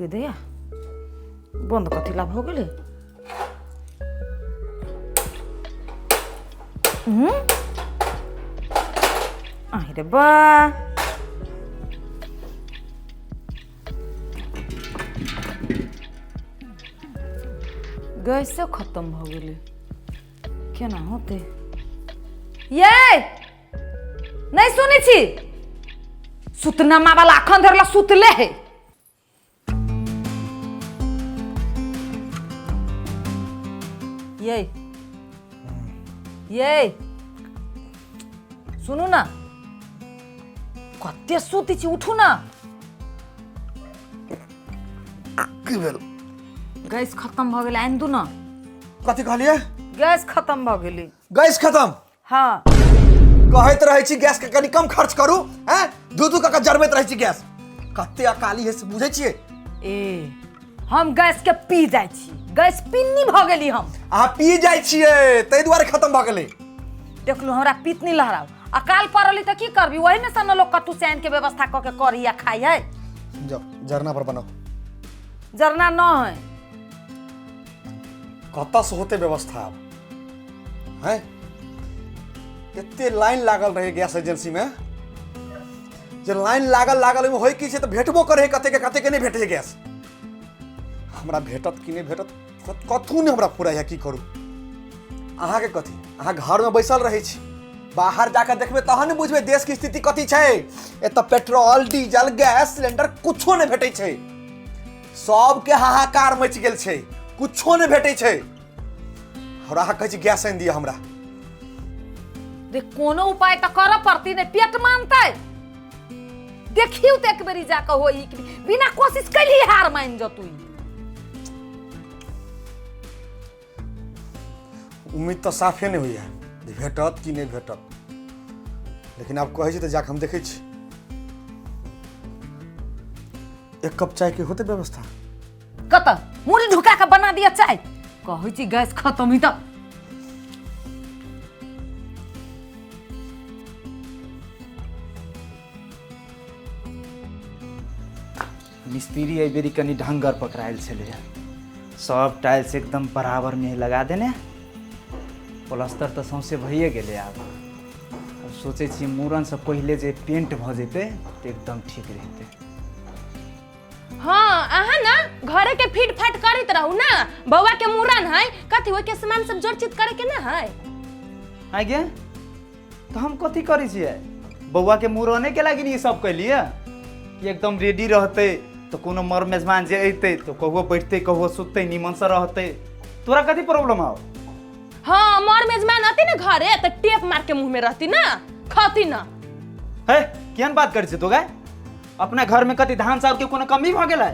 गे दैया बन्द कथी ला भऽ गेलै हूँ आहि रे बा गैसो खत्म भऽ गेलै केना होतै ये नहि सुनै छी सुतनामा वाला अखन धरि ला सुतले है ये ये सुनू ना कते सुति छी उठू ना की भेल गैस खत्म भऽ गेलै आनि दू ना कथी कहलियै गैस खत्म भऽ गेलै गैस खत्म हाँ कहैत रहै छी गैस के कनि कम खर्च करू हैं दू दू कऽ जरबैत रहै छी गैस कते अकाली है से बुझै छियै ए हम गैस के पी जाइ छी गैस पिन्नी भऽ गेली हम अहाँ पी जाइ छियै ताहि दुआरे खत्म भऽ गेलै देखलू हमरा पीत नहीं लहराउ अकाल पड़ली तऽ की करबी वही में से न लोग कतू से आनि के व्यवस्था कऽ के करी या खाई है जाओ जरना पर बनाओ जरना न है कतऽ से होतै व्यवस्था आब हैं एते लाइन लागल रहै गैस एजेंसीमे जे लाइन लागल लागल ओहिमे होइ की छै तऽ भेटबो करै है कतेके कतेके नहि भेटै है गैस हमरा भेटत कि नहि भेटत कथू नहि हमरा फुराइ है की करू अहाँके कथी अहाँ घरमे बैसल रहै छी बाहर जाकर देखबै तहन ने बुझबै देशके स्थिति कथी छै एतऽ पेट्रोल डीजल गैस सिलेंडर कुछो नहि भेटै छै सबके हाहाकार मचि गेल छै कुछो नहि भेटै छै और अहाँ कहै छी गैस आनि दिअ हमरा रे कोनो उपाय तऽ करऽ पड़ती नहि पेट मानतै देखियौ तऽ एक बेरी जाकऽ होई कि नहि। बिना कोशिश कैली हार मानि जतू ई। उम्मीद तऽ साफे नहि होइए जे भेटत कि नहि भेटत लेकिन आब कहै छी तऽ जाकऽ हम देखै छी एक कप चायके होतै व्यवस्था कतऽ मुड़ी ढुका के बना दिया चाय कहै छी गैस खत्म ही तऽ मिस्त्री एहि बेरी कनि ढङ्गर पकड़ायल छलैए सब टाइल्स एकदम बराबरमे लगा देने प्लस्तर तऽ सौँसे भइए गेलै आब आब सोचै छियै मूड़नसँ पहिले जे पेंट भऽ जेतै तऽ एकदम ठीक रहितै हाँ अहाँ ना घरे के फीट फाट करैत रहू ना बौआ के मूड़न है कथी ओइ के सामान सब जोड़ चित करे के ना है आइ गे तऽ हम कथी करै छियै बौआ के मूड़ने के लागि ई सब कैलियै कि एकदम रेडी रहतै तऽ कोनो मर मेजबान जे अयतै तऽ कहुओ बैठतै कहुओ सुततै निमनसँ रहतै तोरा कथी प्रॉब्लम हौ हाँ मर मेजबान अती ना घरे तो टेप मार के मुंह में रहती ना खती ना हे केहन बात करै छै तो गाय अपना घर में कथी धान चाउर के कोनो कमी भऽ गेलै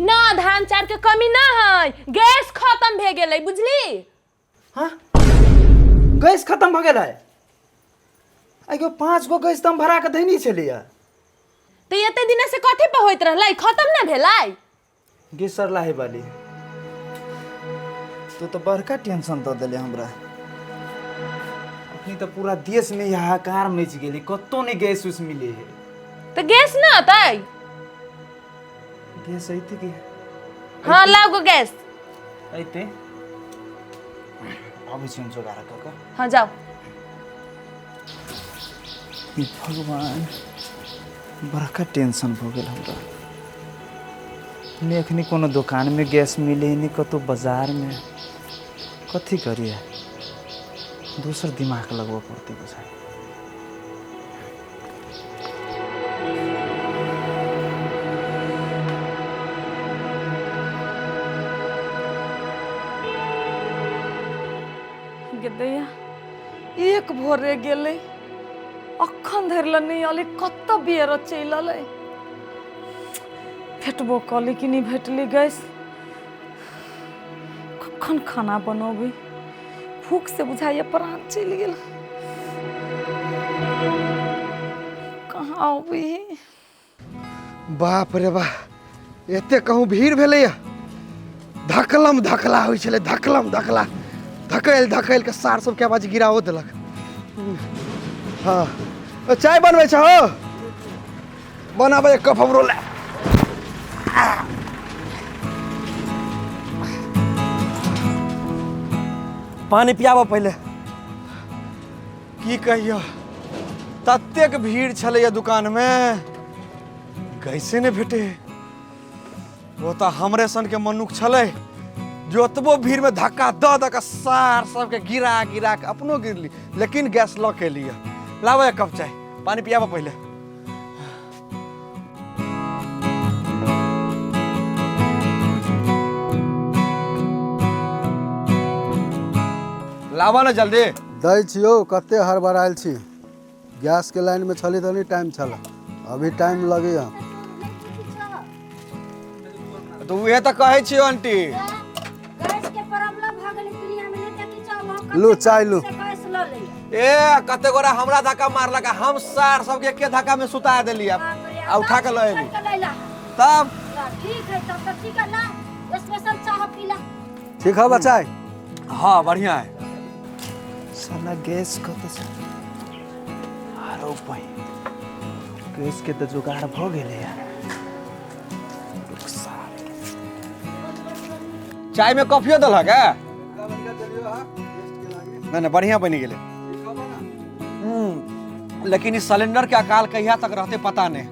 ना धान चाउर के कमी ना है गैस खत्म भे गेलै बुझली हाँ गैस खत्म भऽ गेलै आइ 5 गो गैस तऽ हम भरा कऽ धैनी छलियै तो एते दिन से कथी पर होइत रहलै खत्म ना भेलै गे सरलाही वाली तू तऽ बड़का टेंशन दऽ देले हमरा अखनी तऽ पूरा देश में हाहाकार मचि गेलै कतौ नहि गैस उस मिले है तो गैस ना अतै गैस अयतै कि हाँ लाओ गो गैस अयतै अबै छी हम जोगाड़ कऽ कऽ हाँ जाओ हे भगवान बड़का टेंशन भऽ गेल हमरा नहि एखनी कोनो दोकानमे गैस मिले नहि कतहु बाजारमे कथी करियै दोसर दिमाग लगबऽ पड़तै बुझाइ गे दैया एक भोरे गेलै अखन धरि लए नहि अलै कतऽ बेर चलि अलै भेटबो कऽली कि नहि भेटलै गैस कखन खाना बनबै भूख से बुझाइए प्राण चलि गेल कहाँ अबै बाप रे बा एते कहूँ भीड़ भेलैया धकलम धकला होइ छलै धकलम धकला धकेल धकेल के सार सबके आवाज गिराओ देलक हाँ ओ, चाय बनबै छहो बनाबै एक कप हमरो लए पानि पियाबऽ पहिले। की कहियो, ततेक भीड़ छलैया दुकानमे, गैसे नहि भेटे। ओ तऽ हमरे सनके मनुख छलै जे ओतबो भीड़मे धक्का दऽ दऽ कऽ सार सबके गिरा गिरा कऽ अपनो गिरली, लेकिन गैस लऽ के एलियै। लाबऽ एक कप चाय, पानि पियाबऽ पहिले। लाबऽ ने जल्दी। दै छियौ, कते हड़बड़ायल छी। गैसके लाइनमे छली तऽ नहि टाइम छलै, अभी टाइम लगैया। तऽ उहे तऽ कहै छियौ आंटी। गैस के प्रॉब्लम भऽ गेलै दुनिया में, नहीं देखै छौ? लू, चाय लू। गैस लऽ ले। ए, कते गोरा हमरा धक्का मारलक आ हम सार सबके एके धक्का में सुता देली आ उठा के लऽ एली। तब ठीक है, तब तऽ ठीक है ना। स्पेशल चाह पीला। ठीक है बच्चा? हाँ, बढ़िया है। साला गैस कतऽ से आरो पाई? गैस के तऽ जुगाड़ भऽ गेलै यार। रुक साले के। चाय में कॉफियो देलक है? नहीं नहीं, बढ़िया बनि गेलै। लेकिन ई सिलेंडर के अकाल कहिया तक रहते पता नहीं।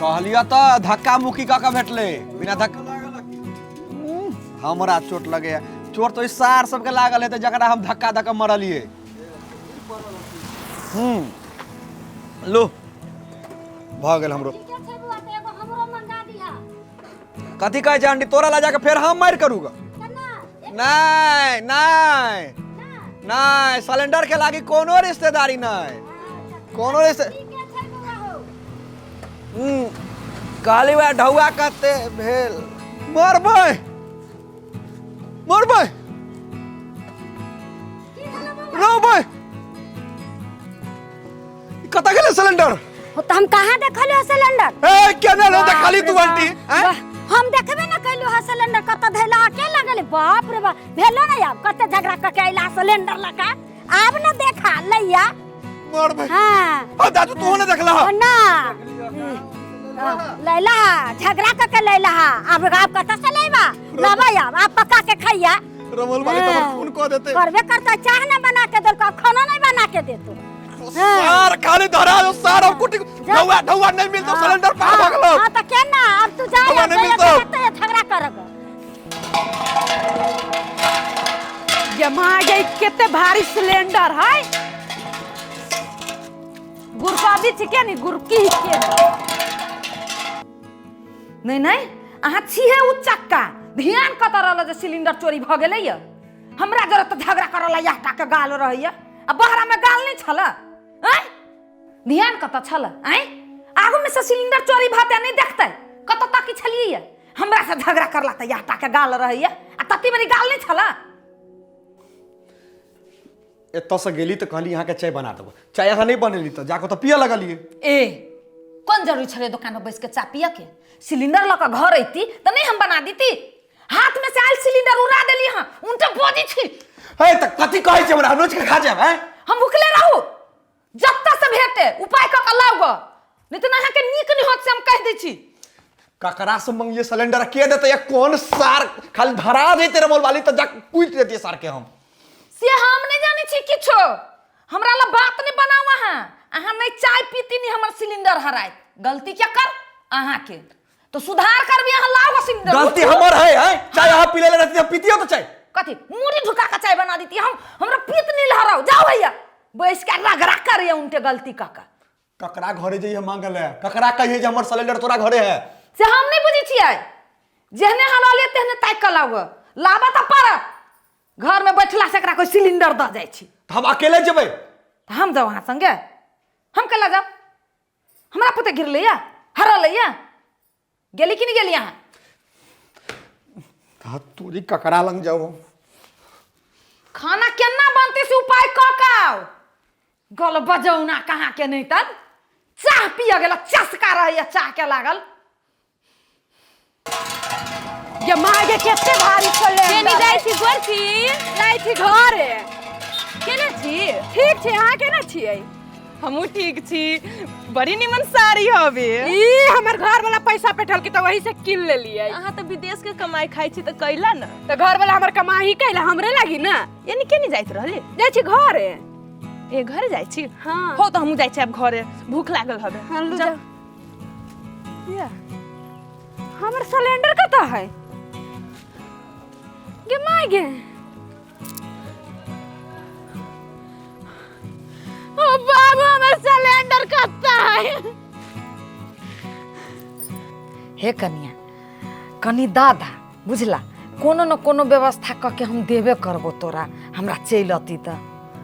कहलियो तऽ धक्का मुक्की कऽ के भेटलै, बिना धक्का। हमरा चोट लगैया? चोट तऽ ओहि सार सबके लागल हेतै जकरा हम धक्का दऽ कऽ मरलियै। लू, भऽ गेल हमरो। ठीके छै बौआ, तऽ एगो हमरो मंगा दिहा। कथी कहै छै आंटी? तोरा ला जाके फेर हम मारि करू ग? केना? नहीं नहीं नहीं, सिलेंडर के लागी कोनो रिश्तेदारी नहीं, कोनो रिश्ते। ठीके छै बौआ हो। कहली वएह ढौआ कते भेल। मरबै मरबै रहबै। कतऽ गेलै सिलेंडर? हो तऽ हम कहाँ देखलियो सिलेंडर? ए, केना नहि देखली तू आंटी? वाह, हम देखबे न कैलु हा सिलेंडर कतऽ धैला के लगल। बाप रे बाप, भेलो ना आब? कते झगड़ा कऽ के अइला सिलेंडर लका, आब न देखा लैया। मरबै। हाँ। ओ दादू, तू नहि देखला? ओ ना लैला हा, झगड़ा कऽ के लैला हा। आब आब कतऽ से लैबा? लाबा आब, आब पका के खैया। रमल वाली तो हमर खून कऽ देते। करबे करता। चाह ना बना के देलको, आब खाना नहीं बना के देतो। सार खाली धरा दो सार, अब कुटी ढौआ ढौआ नहीं मिलतो, सिलेंडर पार भऽ गेलो। हाँ तऽ केना? आब तू जा। ढौआ नहीं मिलतो। झगड़ा करब। ये माँ गे, कते भारी सिलेंडर है। गुरकाबी छिके नी गुरकी के नहीं नहीं, अहाँ छिहे उ चक्का। ध्यान कतऽ रहल जे सिलेंडर चोरी भऽ गेलै? या हमरा जरा तऽ झगड़ा करऽ ला याह के गाल रहैया आ बहरा में गाल नहीं छल? आँय, ध्यान कतऽ छल? आँय, आगू में से सिलेंडर चोरी भऽ नहीं देखतै? कतऽ तक छलियै? या हमरा से झगड़ा करला तऽ याह के गाल रहैया आ तती बड़ी गाल नहीं छल? एतऽसँ गेली तऽ कहली अहाँके चाय बना देबो, चाय अहाँ नहि बनेली तऽ जाकऽ तऽ पियऽ लगलियै। ए, कोन जरूरी छलै दोकान में बैस के चाय पियऽ के? सिलेंडर लऽ कऽ घर अयती तऽ नहीं हम बना दीती? हाथ में से आयल सिलेंडर उड़ा देली। हाँ, उनटे बजै छी। हे, तऽ कथी कहै छै हमरा? नोच के खा जायब? हैं? हम भुखले रहू, जत्ता से भेटे उपाय कऽ के लाउ गऽ, नहीं तऽ अहाँके नीक नहीं होत से हम कहि दै छी। ककरा से मंगिए सिलेंडर? के देते? या कौन सार खाली धरा देते रमोल वाली तऽ जा कुटि देतियै सार के हम। से हम नहीं जानै छी किछो। हमरा ला बात नहीं बनाउ। अहाँ अहाँ नहीं चाय पीती, नहीं हमर सिलेंडर हरायत। गलती क्या कर अहाँके तो सुधार करबी। अहाँ लाउ गऽ सिलेंडर। गलती हमर है? हैं, चाय अहाँ पी लेले रहती, हम पीतियो तऽ चाय। कथी मुड़ी ढुका के चाय बना देती हम? हमरा पीत नहीं लहराउ। जाओ भैया, बैस के रगड़ा करिए उनके गलती काका। ककरा घरे जइए मांगल है? ककरा कहिए जे हमर सिलेंडर तोरा घरे है? से हम नहीं बुझै छियै। जेहने हलाले तेहने ताकि कऽ लाउ गऽ। लाबऽ तऽ पड़त। घर में बैठला से एकरा कोई सिलेंडर दऽ जाइ छी। तऽ हम अकेले जेबै? तऽ हम जाउ अहाँ संगे? हम केला जाउ? हमरा पुते गिरलै या हरलै या? गेली कि नहीं गेली अहाँ? तऽ तोरी, ककरा लग जाउ हम? खाना केना बनतै से उपाय कऽ के आउ। गल बजौना कहाँ के नहीं तन चाह पिय गेल, चस्का रहैया चाह के लागल। ये माँ गे, कते भारी केनी सिलेंडर। जाइ छी गोरकी? जाइ छी घरे। केना छी? ठीक छी, अहाँ केना छियै? हमहूँ ठीक छी। बड़ी निमन साड़ी हवे। ई हमर घर वाला पैसा पेठल के तो वही से किन लेलियै। अहाँ तऽ विदेश के कमाई खाइ छी तऽ कैला न? तऽ घर वाला हमर कमाई कैला हमरे लागी ना। यानी के नहीं जाइत रहले? जाइ छी घरे। ए घरे जाइ छी? हाँ। हो तऽ हमहूँ जाइ छी आब घरे, भूख लागल हवे। हाँ, लू जा। जाउ। या हमर सिलेंडर कतऽ है? गे माय गे, ओ बाबू हमर सिलेंडर कतऽ है? हे कनिया, कनि दादा बुझला, कोनो न कोनो व्यवस्था कऽ के हम देबे करबो तोरा, हमरा चलि अती तऽ।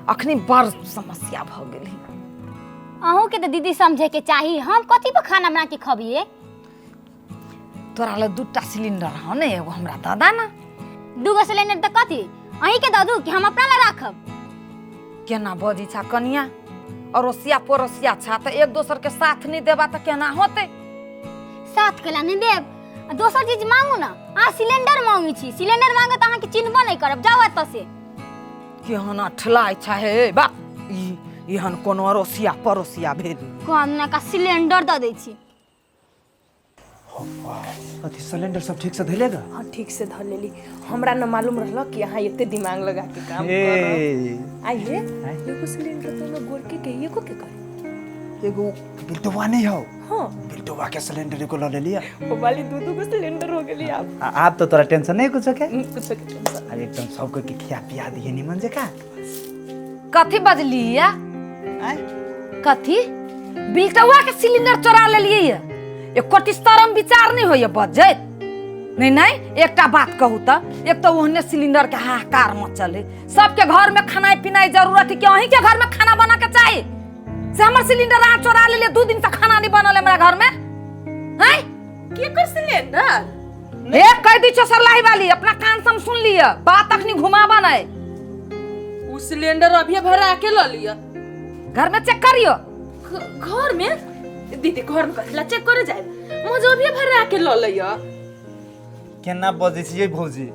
अखनी बड़ समस्या भऽ गेल। अहूँ के तऽ दीदी समझे के चाही, हम कथी पर खाना बना के खबिए? तोरा लग दूटा सिलेंडर हौ ने, एगो हमरा दादा ना। दूगो सिलेंडर तऽ कथी अहीं के दऽ दू कि हम अपना ला राखब? केना बजै छा कनिया, अड़ोसिया पड़ोसिया छा तऽ एक दोसर के साथ नहीं देबा तऽ केना होतै? साथ केला नहीं देब, आ दोसर चीज मांगू ना। अहाँ सिलेंडर मांगै छी, सिलेंडर मांगो तऽ अहाँके चिन्हबो नहि करब, जाउ एतऽ से। केहन अठलाइ छा हे बा, ई एहन कोनो अड़ोसिया पड़ोसिया भेल? कम ना का सिलेंडर दऽ दै छी। अथी सिलेंडर सब ठीक से धैलेगा? हाँ ठीक से धर लेली। हमरा न मालूम रहल कि अहाँ एते दिमाग लगा के काम करब। ए आइए, एगो सिलेंडर तो में गोरके के एगो के करे? एगो बिल्टुआ नहीं हो? हाँ। बिल्टुआ के सिलेंडर एगो ल लेलिया। ओ वाली दू दू गो सिलेंडर हो गेली आब। आब तो तोरा टेंशन नहीं कुछ के? कुछ के टेंशन। अरे एकदम सबको के खिया पिया दिए निमन जका। कथी बजली या? कथी बिल्टुआ के सिलेंडर चोरा लेलियै या? एको शरम विचार नहीं होइए बजैत। नहीं नहीं, एकटा बात कहू तऽ, एक तऽ ओहने सिलेंडर के हाहाकार मचल है, सबके घर में खानाइ पिनाइ जरूरत है कि अहीं के घर में खाना बना के चाही? से हमर सिलेंडर अहाँ चोरा लेलियै, 2 दिन से खाना नहीं बनल हमरा घर में। हैं केकर सिलेंडर? ए कह दी छो सरलाही वाली, अपना कान से हम सुन लिअ, बात अखनी घुमाबा नहीं। उ सिलेंडर अभी भरा के ल लिअ। घर में चेक करियो। घर में दीदी, घर में कथी ला चेक करे जाए? मुझे अभी भरा के ल लिअ। केना बजै छियै भौजी,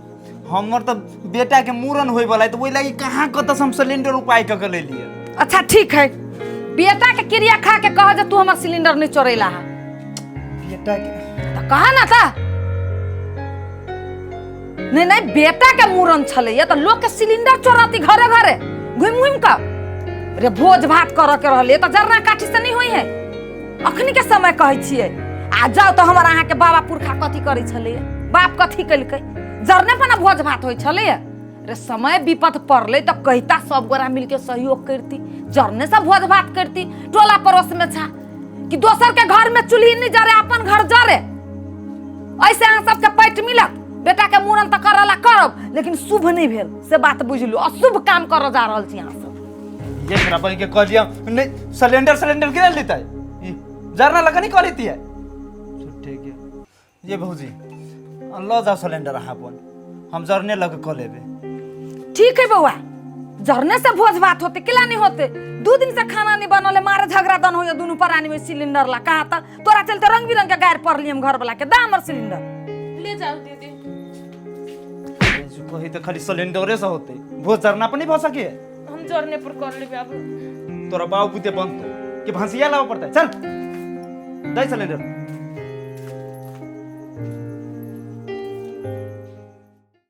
हमर तऽ बेटा के मूड़न होय वाला है, तऽ ओहि लागि कहाँ कतऽ से हम सिलेंडर उपाय कऽ के लेलियै। अच्छा ठीक है, बेटा के क्रिया खा के कह जे तू हमर सिलेंडर नहीं चोरेला है। बेटा के तऽ कह ना ता। नहीं नहीं, बेटा के मूड़न छलैया तऽ लोग के सिलेंडर चोरती घरे घरे घुमि घुमि कऽ। रे भोज भात करऽ के रहलै तऽ जरना काठी से नहीं होइ है अखनी के समय कहै छियै। आ जाउ तऽ हमर अहाँके बाबा पुरखा कथी करै छलैया, बाप कथी केलकै? जरने पर ना भोज भात होइ छलैया। रे समय विपद पड़लै तऽ कहिता सब गोरा मिलके सहयोग करती, जरने से भोज भात करती। टोला पड़ोस में छा कि दोसर के घर में चूल्ही नहीं जरे, अपन घर जरे। ऐसे अहाँ सबके पैट मिलत? बेटा के मूड़न तऽ करला करब, लेकिन शुभ नहीं भेल से बात बुझलू, अशुभ काम करऽ जा रहल छी अहाँ सब। ये मेरा बहिन के कहलियै नहीं सिलेंडर सिलेंडर केना लेतै? ई जरना लगा नहीं कह लेती है झूठे के। ये भौजी ल जाओ सिलेंडर अहाँ अपन, हम जरने लग कऽ लेबै। ठीक है बौआ, जरने से भोज भात होते केला नहीं होते? 2 दिन से खाना नहीं बनल है, मारे झगड़ा दन होइए दुनू प्राणी में सिलेंडर ला। कहा तऽ तोरा चलते रंग बिरंग के गारि पड़ली हम घर वाला के, दा हमर सिलेंडर। ले जाओ दीदी। कही तऽ खाली सिलेंडरे से होते, भोज जरना पर नहीं भऽ सके। हम जरने पर कर लेबै आब। तोरा बाप बुते बनतो कि भंसिया लाबऽ पड़तै? चल दै सिलेंडर।